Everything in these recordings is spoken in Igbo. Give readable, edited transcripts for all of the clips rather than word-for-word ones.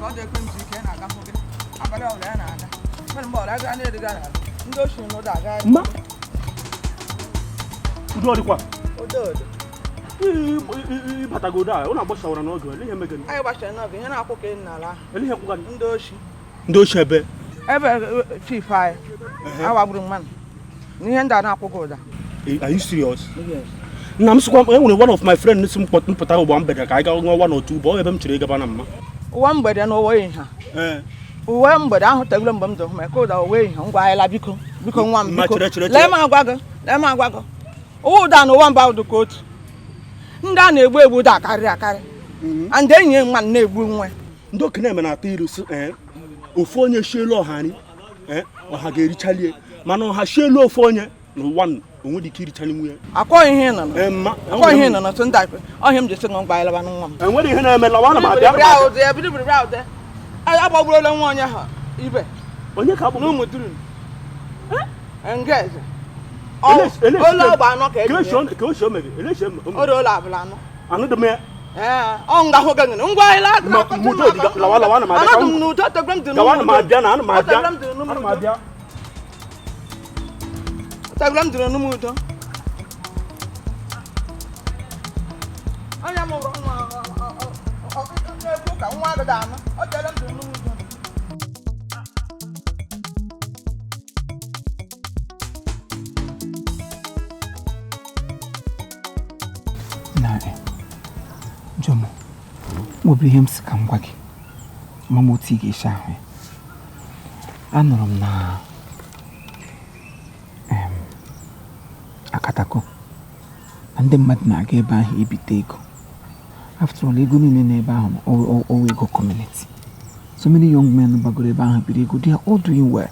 Ka ọ dị ekwe m ji ike na-aga hụ gị. Abalị ọbụla ya na-aga. Mmadụ mgbe ọbụla aga na-eriga n'ala. Ndị oshi n'ụdọ aga. Mma. Udo dịkwa. Udo dị. Ịbatagodo a, ụnụ agbasawara n'oge, ele ihe megene. Anyị gbachara n'oge, ihe na-akwụ ka ị n'ala ahụ. Ele ihe kwụga gị? Ndị oshi. Ndị oshi ebe? Ebe chief anyị. Awagburu mmadụ. Na ihe ndị a na-akwụ gị ụda. Are you serious? Nna m sịkwa, e nwere one of my friend si m pụta ụgbọ mgbede ka anyị gaa ṅụọ one or two, bụ ebe m chere ịgaba na mma. Ụwa mgbede na ụwa ehihie. Uwe mgbede ahụ tegoro mgbe m dị hụ ka ụda uwe ehihie ngwa anyị la biko biko nwa m biko lee m agwa gị lee m agwa gị ụwa ụda na ụwa mba ụdụ ka otu ndị a na-egbu egbu ụda akarị akarị and enyi ya mmadụ na-egbu nwe ndị okenye eme na-atụ ilu sị ofu onye shielu ọha nri ọha ga-erichalie mana ọha shielu ofu onye n'ụwa onwe dị ike irichali nwunye akọ ihe nọ akọ ihe nọ n'otu ndị ọhịa m ji sị ngwa anyị laba nwa m enwere ihe na-eme lawa na m abịa agbagbuola nwa onye ahụ ibe onye ka agbagbu n'ụmụ duru ngeze olu ọgba anọ ka eji o ruola abụla anọ anụ dị m ya ọ nga hụ gị ngwa anyị anọdụ m n'udo otegbe m dị n'ụmụ otegbe m dị n'ụmụ udo anya m hụrụ nwa na-ekwu ka nwa agụda anọ o tere m dị n'ụmụ udo. Na Jomo, nwebụ ihe m si ka m gwa gị ma m otu ị ga-esi ahụ ya. Anụrụ m na Akatako na ndị mmadụ na-aga ebe ahụ ebite ego. After all, ego niile n'ebe ahụ ọwụ ego community. So many young men gbagoro ebe ahụ biri ego, they are all doing well.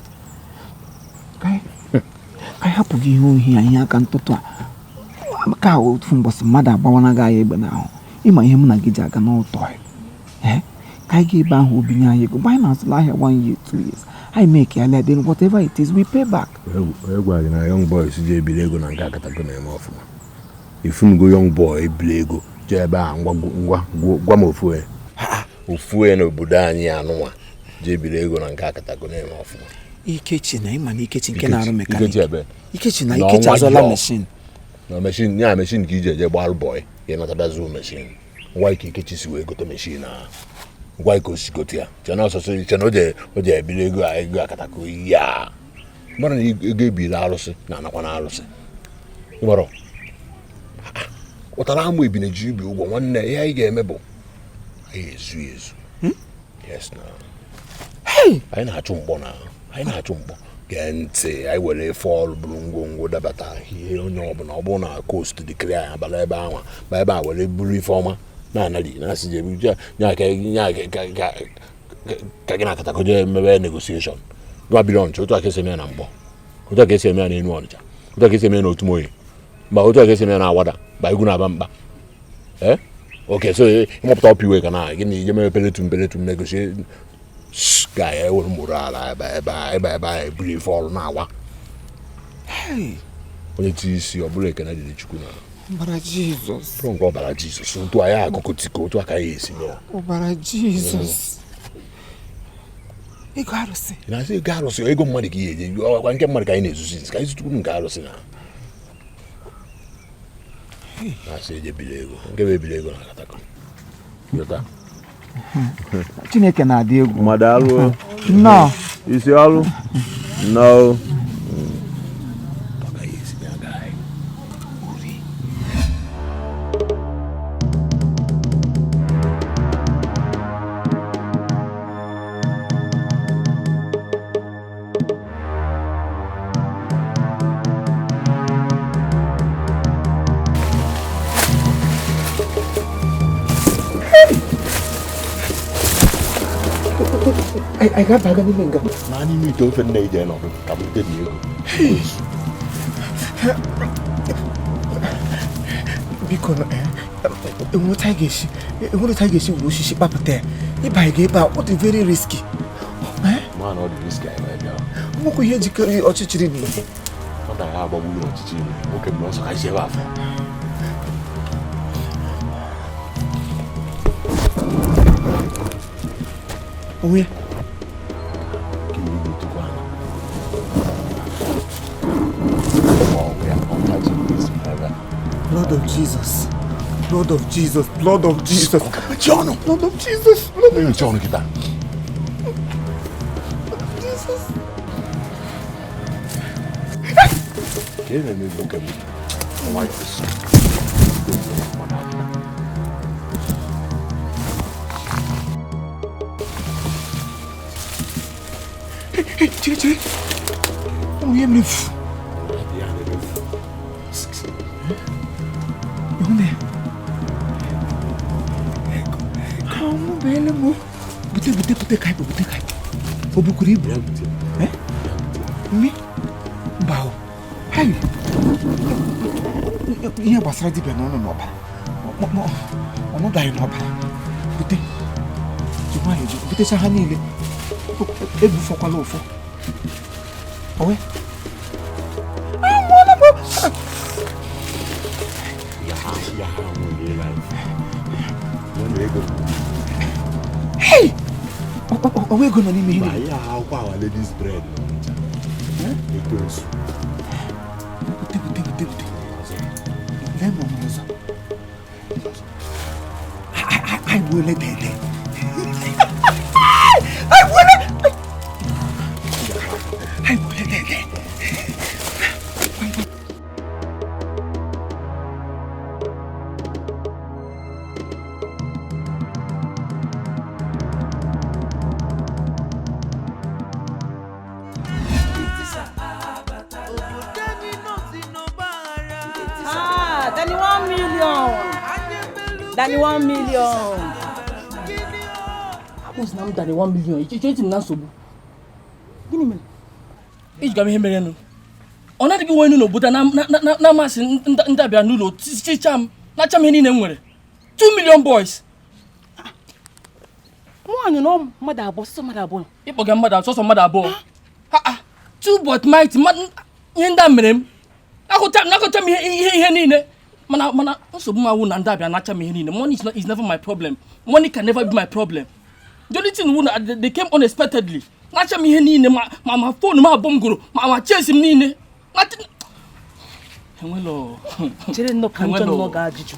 Ka anyị hapụ gị ihe ohi a, ihe aka ntụtụ a ka otu mbọsị mmadụ agbawana gị anya egbe n'ahụ. Ịma ihe mụ na gị ji aga n'ụtọ ka anyị ga ebe ahụ obinye anyị ego mgbe anyị na-azụla ahịa 1 year 2 years anyị make ya then whatever it is we pay back. Onye gwara gị na young boys ji ebili ego na nke Akatako na-eme ọfụma ifunugo young boy ebili ego jee ebe a ngwa gwa m ofu onye ofu onye n'obodo anyị anụnwa ji ebili ego na nke Akatako na-eme ọfụma. Ikechi na ịma na Ikechi nke na-arụ mekanik Ikechi na Ikechi azụla machine na machine ya machine ka iji eje gbarụ boy ya natabịa zụụ machine ngwa ike Ikechi si wee gote machine a ngwa ike osi gote ya chena ọsọsọ chena o ji ebili ego ego Akatako ya mara na ego ebili arụsị na anakwa na arụsị ịgbọrọ ụtara amụ ebine ji ubi ụgwọ nwanne ihe anyị ga-eme bụ anyị ezu ezu yes na anyị na-achụ mkpọ na anyị na-achụ mkpọ gee ntị anyị were efe ọrụ bụrụ ngwongwo dabata ihe onye ọbụla ọ bụrụ na coast dị clear anyị abala ebe ahụ ba ebe a were buru ife ọma na-anarị na-asị ka gị na Akatako jee mebe negotiation gwa biri Ọnịcha otu a ka esi eme ya na Mkpọ otu a ka esi eme ya n'Enu Ọnịcha otu a ka esi eme ya n'Otumoyi mba otu a ka esi eme ya na Awada ba egwu na-aba mkpa oke so ịmụpụta ọpụ iwe ka na gị na ije mere peletum peletum negotiate ga ewere mụrụ ala ebe ebe ebe ebe a eburu ife ọrụ na-awa onye ti isi ọ bụrụ ekene dịrị Chukwu na ọbara Jizọs bụrụ nke ọbara Jizọs otu anyị akụkụ tiko otu aka ya esi mee ọbara Jizọs ego arụsị na-asị ego arụsị ego mmadụ ka ihe eje ọkwa nke mmadụ ka anyị na-ezuzi ka anyị zụtụkwuru nke arụsị na na-asị eje biri ego nke bụ ebiri ego na Akatako Chineke na-adị egwu mmadụ alụ nnọọ isi ọrụ nnọọ I got back n'ime nga. Na n'ime ite ofe nne ije nọdụ ka m bute ego. Biko enwere anyị ga-esi were osisi kpapụta ya ịbanye gị ebe a ọ dị very risky. Ma na ọ dị risky anyị bịa. Nwekwa ihe jikere ọchịchịrị n'ihe. Ọ na ya agbagburu ọchịchịrị nwoke mgbe ọsọ ka isi ebe afọ. Onwe ya. Blood of Jesus. Blood of Jesus. Blood of Jesus. Mechie ọnụ. Blood of Jesus. Blood of Mechie ọnụ kịta. Jesus. Ka ị na-eme nwoke m nwayọọ. Hey, chere chere. Onwe ya mere fu. Ịhụ na ya? Anwụbeela m. Bute bute bute ka ịpụ, bute ka ịpụ. O bukwuru ibu. Eh? Mme? Mba o. Hai. Ihe gbasara dibịa na ọnụ n'ọbara. Ọ nọdaghị n'ọbara. Bute. Ji nwayọọ ji butecha ha niile. Ebufọkwala ụfọ. Owe. Anwụọla m. Ya ha nwere ego. Hey! Ọwa ego nọ n'ime ihe niile. Ya akwụkwọ Our Lady's bread n'Ọnịcha. Ekwensu. Bute bute bute bute. Lee ma ọ nwere ọzọ. Anyị gbuole dede. Anyị gbuole. Anyị gbuole dede. Ah, Danny 1 million. Danny 1 million. Akpọzi na m dara 1 million. Iche eti m na nsogbu. Gịnị mere? Iji m ihe merenụ. Ọ na-adịghị nwe n'obodo a na-amasị ndị abịa n'ụlọ ticha m nacha m ihe niile m nwere. 2 million boys. Nwaanyị na mmadụ abụọ, sọsọ mmadụ abụọ. Ịkpọga mmadụ sọsọ mmadụ abụọ. Ha ha. Two but mighty mmadụ ihe ndị a mere m. Nakọcha m ihe niile. Mana nsogbu m awụ na ndị abịa nacha m ihe niile. Money is never my problem. Money can never be my problem. The only thing wụ na they came unexpectedly. Nacha m ihe niile ma phone m abụọ m gụrụ ma chesi m niile. Enwelo. Chere nnọọ ka njọ nnọọ ga-ajụjụ.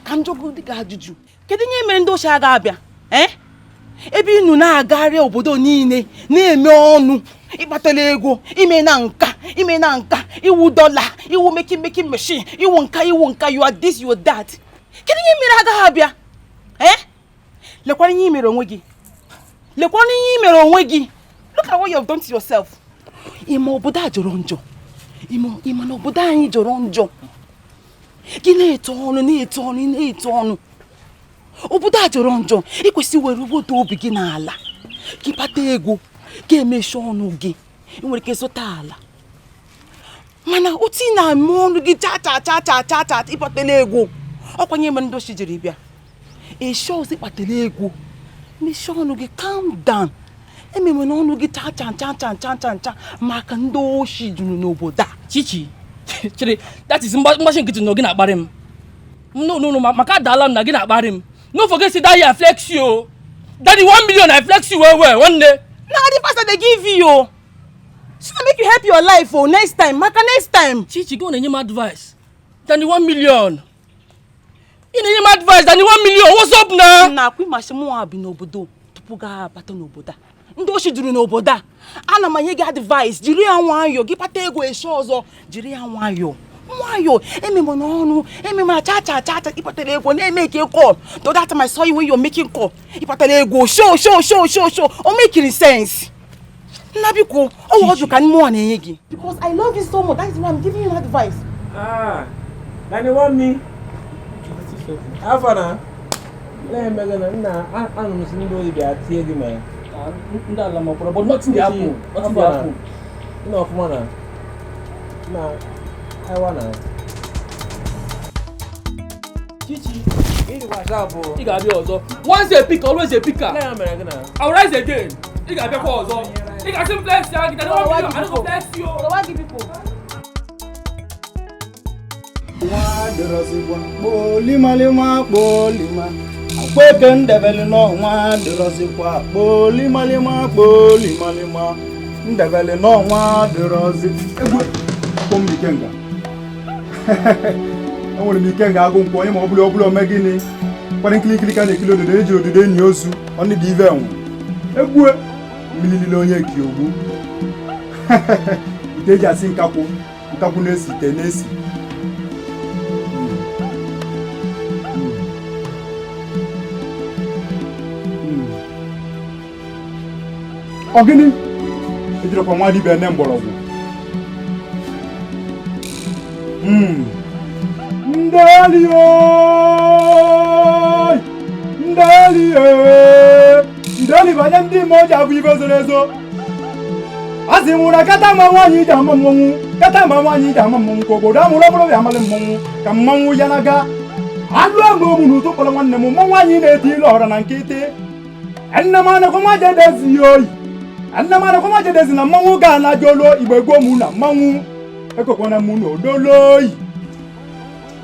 Ka njọ dị ga-ajụjụ. Kedu ihe mere ndị ochie aga abịa? Eh? Ebe inu na-agagharị obodo niile na-eme ọnụ ịkpatara ego, ime na nka, ime na nka, iwu dọla, iwu making making machine, iwu nka, iwu nka, you are this, you are that. Kedu ihe mere agaghị abịa? Eh? Lekwara ihe i mere onwe gị. Lekwara ihe i mere onwe gị. Look at what you have done to yourself. Ime obodo a jọrọ njọ. Ime na obodo anyị jọrọ njọ. Gị na-eto ọnụ, na-eto ọnụ, na-eto ọnụ. Obodo a jọrọ njọ. Ị kwesịrị were obodo obi gị n'ala. Gị kpata ego, gị emechi ọnụ gị. Ị nwere ike zụta ala. Mana otu ị na-eme ọnụ gị cha cha cha cha cha cha ịkpatala ego. Ọkwanye mere ndị ochi jiri bịa. Eshi ọzọ ịkpatala ego. Mechie ọnụ gị, calm down. Ememe n'ọnụ gị cha cha cha cha cha cha cha maka ndị oshi juru n'obodo a. Chichi, chere, that is mgbachi nkịtị na gị na-akparị m. No, no, no, maka adaala m na gị na-akparị m. No forget say that year I flex you. Oh. Daddy 1 million I flex you well well one day. Na the pastor dey give you oh. So make you help your life oh next time. Maka next time. Chichi, go na-enye m advice. Daddy 1 million. Ị na-enye m advice, Daddy 1 million. What's up na? Na akwa ịmasị mụ bi n'obodo tupu gaa abata n'obodo a. Ndị oshi juru n'obodo a. Ana m enye gị advice, jiri ya nwayọọ, gị kpata ego eshi ọzọ, jiri ya nwayọọ. Nwayọọ, ememe n'ọnụ, ememe cha cha cha cha ịkpatara ego na-eme ka call. The other time I saw you when you're making call. Ịkpatara ego, show show show show show. O making sense. Nna biko, ọ wụ ọdụ ka mmụọ na-enye gị. Because I love you so much, that is why I'm giving you advice. Ah, Danny want me. Afọ na. Na-emego na nna anụ m si ndị oyi bịa tie gị ma. Ndị ala makwara, but nothing dey happen. Nothing dey happen. Ị ọfụma na. Na aiwa na. Chichi, ị ị ga-abịa ọzọ. Once a picker, always a picker. I will rise again. Ị ga-abịakwa ọzọ. Ị ga-asị m flex ya gị. I no go flex you. Nwa dọrọzigwa kpolimalima kpolima Ọkwa ndebeli n'ọnwa dịrọzikwa kpolimalima kpolimalima ndebeli n'ọnwa dịrọzi. Egwu akpọ m ikenga. Enwere m ikenga agụ nkwọ onye ma ọ bụla ọ bụla ome gịnị kwara nkirikiri ka na-ekiri ododo eji ododo enyi ozu ọnụ dị ive enwe. Egwu mmiri niile onye ki ogbu. Ite eji asị nkakwụ nkakwụ na-esi ite na-esi. Ọ gịnị ejirikwa nwa dibịa ene mgbọrọgwụ. Ndeli ndeli banye ndị ime oji abụ ibe zoro ezo. A sị nwụrụ kata ma nwaanyị ji ama mmọnwụ kata ma nwaanyị ji ama mmọnwụ ka obodo amụrụ ọbụrụ ya amalị mmọnwụ ka mmọnwụ ya na-aga alụ ama ogbu na ụtụ kpọrọ nwanne m mmọnwụ anyị na-eti ilu ọra na nkịtị. Nne m anakwa nwa jedezi ya oyi. Nne m anakwa nwa jedezi na mmanwụ ga na jolo igbe gboo mụ na mmanwụ ekokwana mụ na odolo oyi.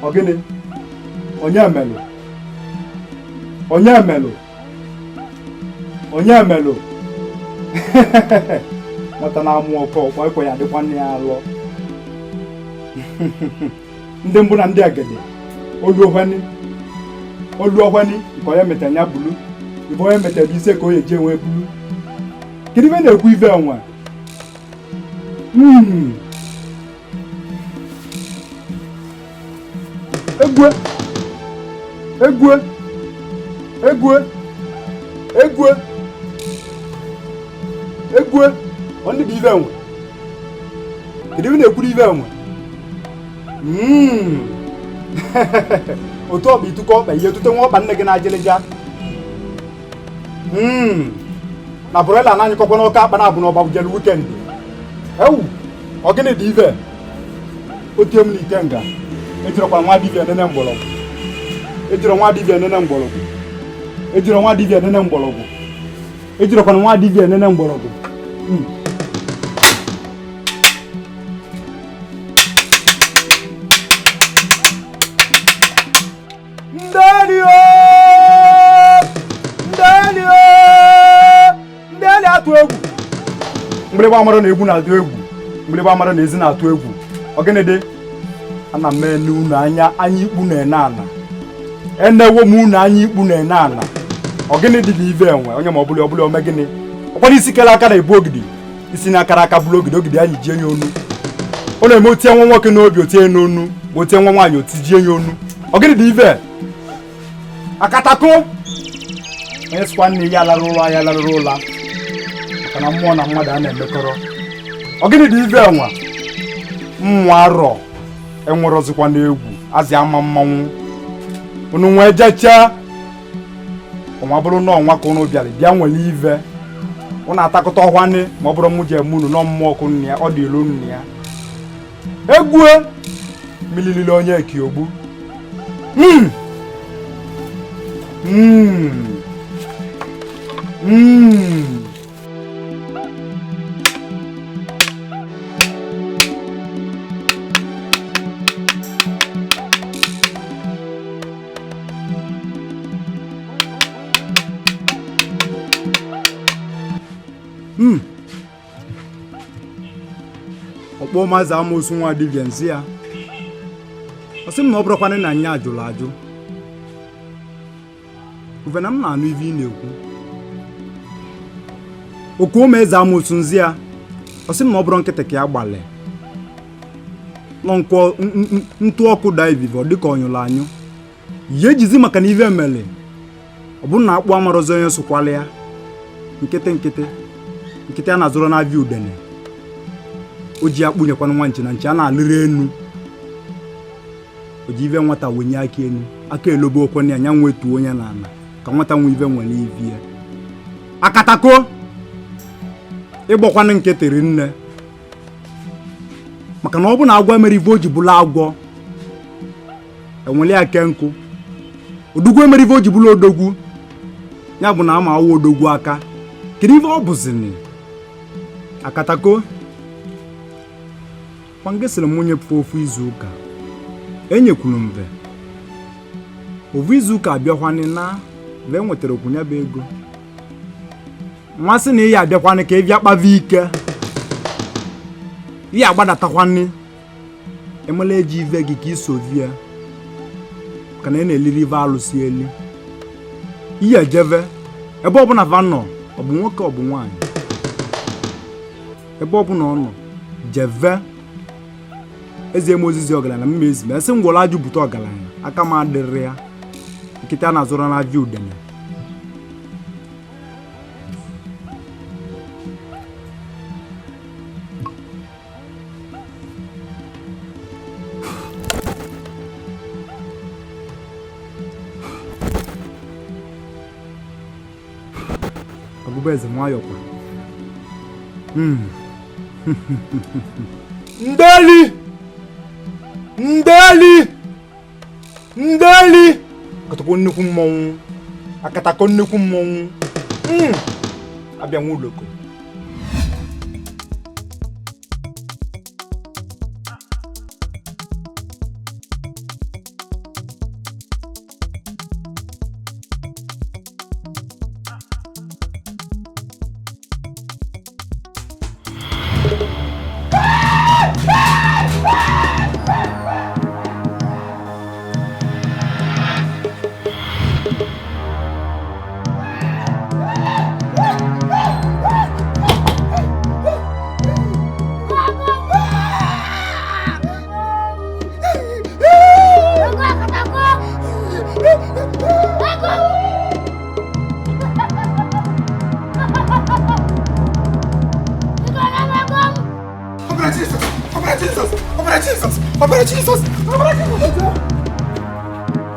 Ọ gịnị onye melụ onye melụ onye melụ. Nwata na-amụ ọkọ ọkpọ ekwe ya adịkwa nne ya alọ. Ndị mbụ na ndị agede olu ohweni nke onye metara ya bulu ibe onye metara ise ka o eji enwe bulu. Kedu ibe na-ekwu ive enwe? Egwe egwe egwe egwe egwe ọ ndị dị ive enwe. Kedu ibe na-ekwu ive enwe? Otu ọkpa ịtụkọ ọkpa ihe tute nwa ọkpa nne gị na-ajịlịja. Na broiler na anyịkọkwa n'ọka akpa na abụ n'ọgba jere wikendi. Ewu ọ gịnị dị ive? Otie m na ikenga ejirọkwa nwa dibịa nene mgbọrọgwụ. Ejirọ nwa dibịa nene mgbọrọgwụ. Ejirọ nwa dibịa nene mgbọrọgwụ. Ejirọkwa nwa dibịa nene mgbọrọgwụ. Ndeli ndeli atụ egwu. Mgbịrịgba amara na egwu na-atụ egwu. Mgbịrịgba amara na ezi na-atụ egwu. Ọ gịnị dị? Ana m ene unu anya anya ikpu na-ene ana. Enewo m unu anya ikpu na-ene ana. Ọ gịnị dị n'ive enwe onye ma ọ bụla ọ bụla ome gịnị? Ọkwana isi kere aka na-ebu ogidi. Isi na akara aka bụrụ ogidi ogidi anyị ji enye onu. Ọ na-eme otie nwa nwoke n'obi otie n'onu ma otie nwa nwaanyị otijie enye onu. Ọ gịnị dị ive? Akatako onye sịkwa nne ya lara ụlọ ya larụrụ ụla maka na mmụọ na mmadụ a na-emekọrọ. Ọ gịnị dị ive enwe? Mmụọ arọ enwerọzikwa n'egwu azị ama mmanwụ unu nwee jechaa ọnwa bụrụ na ọnwa ka unu bịara bịa nwere ive unu atakọta ọhwanị ma ọ bụrụ mụ ji eme unu nọ mmụọ ọkụ nne ya ọ dị ilu nne ya. Egwue mmiri onye eki ogbu. Ọkpọ maazị Amosu nwa dibịa nzi ya ọ sị m na ọ bụrụkwanị na nya ajụrụ ajụ uve na m na-anụ ive ị na-ekwu. Okuo m eze Amosu nzi ya ọ sị m na ọ bụrụ nkịtị ka ya gbalị nọ nkwọ ntụ ọkụ daa ivive ọ dịka ọ nyụrụ anyụ ya ejizi maka na ive emele ọ bụrụ na akpụ amarọzi onye sụkwala ya nkịtị nkịtị nkịtị a na-azụrụ n'avịa udene o ji akpụnyekwana nwa nchi na nchi a na-alịrị enu o ji ive nwata wenye aka enu aka elobe okwe ya nya nwetuo onye n'ala ka nwata nwe ive nwere ivi ya. Akatako ịgbakwanụ nkịtị rinne maka na ọ bụ na agwọ emere ive o ji bụrụ agwọ enwere ya ke nkụ odogwu emere ive o ji bụrụ odogwu ya bụ na ama awụ odogwu aka. Kedu ive ọ bụzini? Akatako kwa nke sịrị m nwunye pụọ ofu izu ụka enyekwuru mve ofu izu ụka abịakwanị na Mgbe e nwetara okwu ya bụ ego nwa sị na ị ya abịakwanị ka ị bịa kpava ike ị ya agbadatakwanị emela eji ive gị ka iso vie ka na ị na-eliri ive alụsị eli ihe ejeve ebe ọbụla va nọ ọ bụ nwoke ọ bụ nwaanyị ebe ọbụla ọ nọ jeve eze m ozizi ọgaranya mma ezi ma esi ngwọrọ ajụ bute ọgaranya aka m adịrị ya nkịta na-azụrụ na avịa udene. Ọbụbụeze nwayọ kwa. Ndeli! Ndeli! Ndeli! Akatakọ nnukwu mmọnwụ. Akatakọ nnukwu mmọnwụ. Abịa nwa uloko.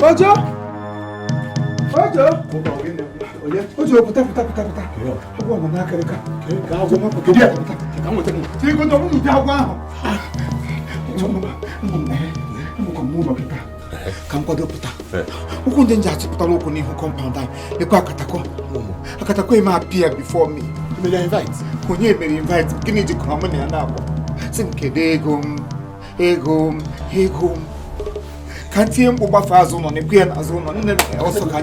Ojo! Ojo! Ojo, pụta pụta pụta pụta. Agwọ nọ n'akịrịka. Agwọ pụta pụta. Tigo ndọ ụmụ agwọ ahụ. Amụkwa m ụlọ kịta. Ka m kwado pụta. Ụkwụ ndị nji achịpụtara ụkwụ n'ihu kọmpaụnd anyị. Lekwa akatakọ. Akatakọ eme appear before me. Mere invite. Onye mere invite? Gịnị jikọrọ mụ na ya na-abụ? Sị m kedu ego m? Ego m, ego m. Ka ntinye mkpụ gbafe azụ ụlọ na-ekwe ya n'azụ ụlọ nne m ọsọ ka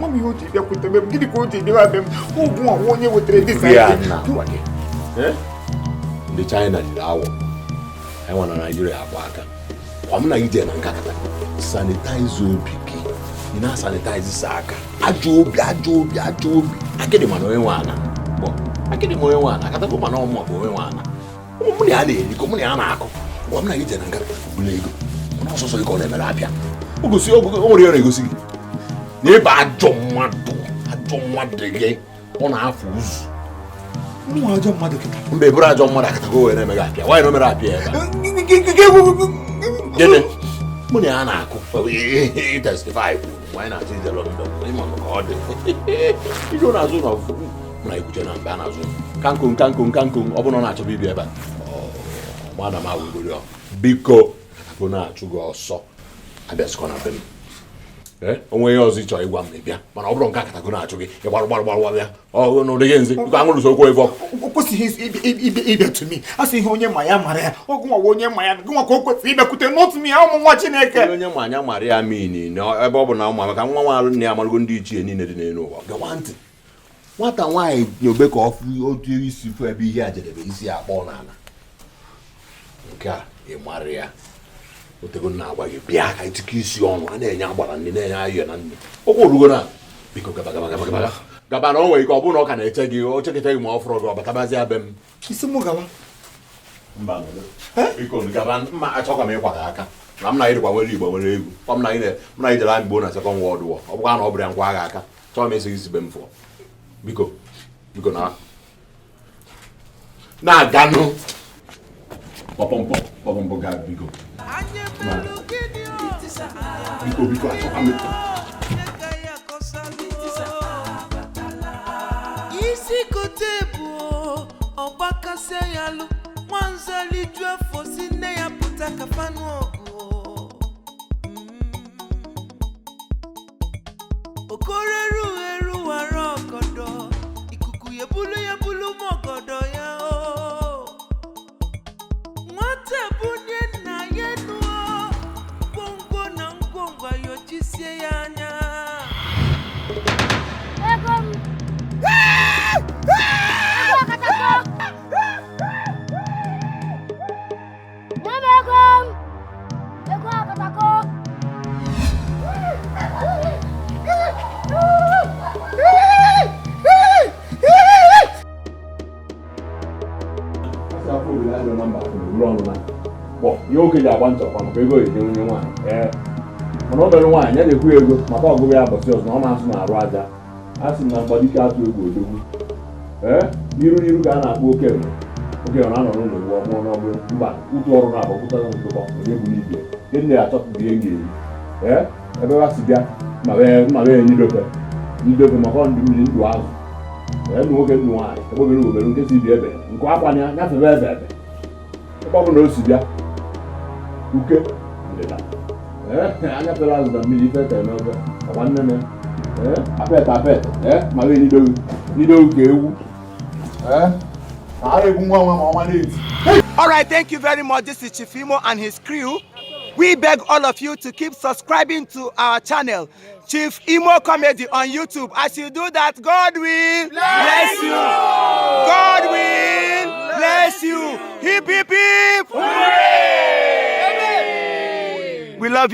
nwa m ihe o ji bịakwute m gịnị ka o ji bịa be m ụgwụ ọnwa onye wetara dịza ndị China jiri awọ anyị nwa na Naijiria akwa aka kwa m na ije na nkata sanitaiza obi gị ị na-asanitaiza sa aka ajọ obi ajọ obi ajọ obi akịdị mana onye nwe ana akịdị ma onye nwe ana akatakwa mana ọmụ bụ onye nwe ana mụ na ya na-erikọ mụ na ya na-akọ gwa m na gị jere nga bụla ego mana ọsọsọ ego ọ na-emere abịa o gosi o nwere ihe na-egosi gị na ebe ajọ mmadụ gị ọ na-afụ ụzụ mba eburu ajọ mmadụ akatago wee na-eme gị apịa nwaanyị na o mere apịa ebe a gịnị mụ na ya na-akụ testify kwuru nwaanyị na-achọ ije London ịma ka ọ dị ije ọ na-azụ na ọfụfụ mụ na ekwuche na mba a na-azụ kankom kankom kankom ọ bụrụ na ọ na-achọba ibi ebe a madam awụgoro biko akụ na-achụ gị ọsọ abịasịkọ na be m onwe ihe ọzọ ị chọrọ ịgwa m na ịbịa mana ọ bụrụ nke akatako na-achụ gị ịgbarụ gbarụ gbarụ bịa ọ n'ụdị gị nzi biko aṅụrụ so okwu ebe ọ kwesịghị ịbịa to me a sị ihe onye ma ya mara ya ọ gụnwa onye ma ya gụnwa ka o kwesịrị ịbịakwute not me ụmụ nwa Chineke onye ma anya mara ya mini na ebe ọ bụ na ụmụ maka nwa nwa alụ nne ya amarụgo ndị ichie niile dị n'elu ụwa gawa ntị nwata nwaanyị n'obe ka ọ fụ otu isi fụ ebe ihe a jedebe isi akpọ n'ala nke a ị mara ya otego na-agwa gị bịa ka itikọ isi ọnụ a na-enye agbara nne na-enye ayọ na nne okwu orugo na biko gaba gaba gaba gaba gaba na o nwere ike ọ bụrụ na ọ ka na-eche gị o cheketa gị ma ọ fụrụ gị ọ batabazi be m isi mụ gawa mba biko gaba mma achọkwa m ịkwa gị aka na m na ịdịkwa nwere igbo nwere egwu kwa m na m na ijere anyị gboo na Second World War ọ bụkwa na ọ bụrụ ya nkwa agha aka chọọ m esi gị si be m fụọ biko biko na na-aganụ pọpọmpọ pọpọmpọ ga biko biko biko achọkwa m isi kote bụ ọgbakasịa ya lụ nwanzali ju afọ si nne ya pụta ka fanụ ọgụ okoreru eru wara ọgọdọ ikuku ya bulu ma ọgọdọ ya o nwata bunye nna ya enuo Nwoke ji agba nchọkwa maka ego eji onye nwaanyị. Ee, mana ọ bere nwaanyị ya na-ekwu ego maka ọgụgụ ya bọsị ọzọ na ọ na-asụ na-arụ aja. A sị m na mgbadike atụ egwu odogwu. Ee, n'iru n'iru ka a na-akpọ okenye. Okenye na-anọ n'ụlọ egwu ọmụọ n'ọgbụ mba ụtụ ọrụ na-agbapụta ntụkọ onye bụ n'ibie nke nne ya achọpụta ihe ga-eri. Ee, ebe ha si bịa ma bee nyidofe nyidofe maka ndụ mmiri ndụ azụ. Ee, ndụ nwoke ndụ nwaanyị ebe obere obere nke si bi ebe nke akwa ya nyafebe ebe ebe ebe ọ bụla o si bịa uke ndịda. Ee, anya fere azụ na mmiri ife tere n'ofe ọkwa nne. Ee, apet apet. Ee, ma bee nyidowu nyidowu ka ewu. Ee, na ara egwu nwa nwa ma ọnwa na-eti. All right, thank you very much. This is Chief Imo and his crew. We beg all of you to keep subscribing to our channel, Chief Imo Comedy on YouTube. As you do that, God will bless you. God will bless you. Hip, hip, hip. Hooray! We love you.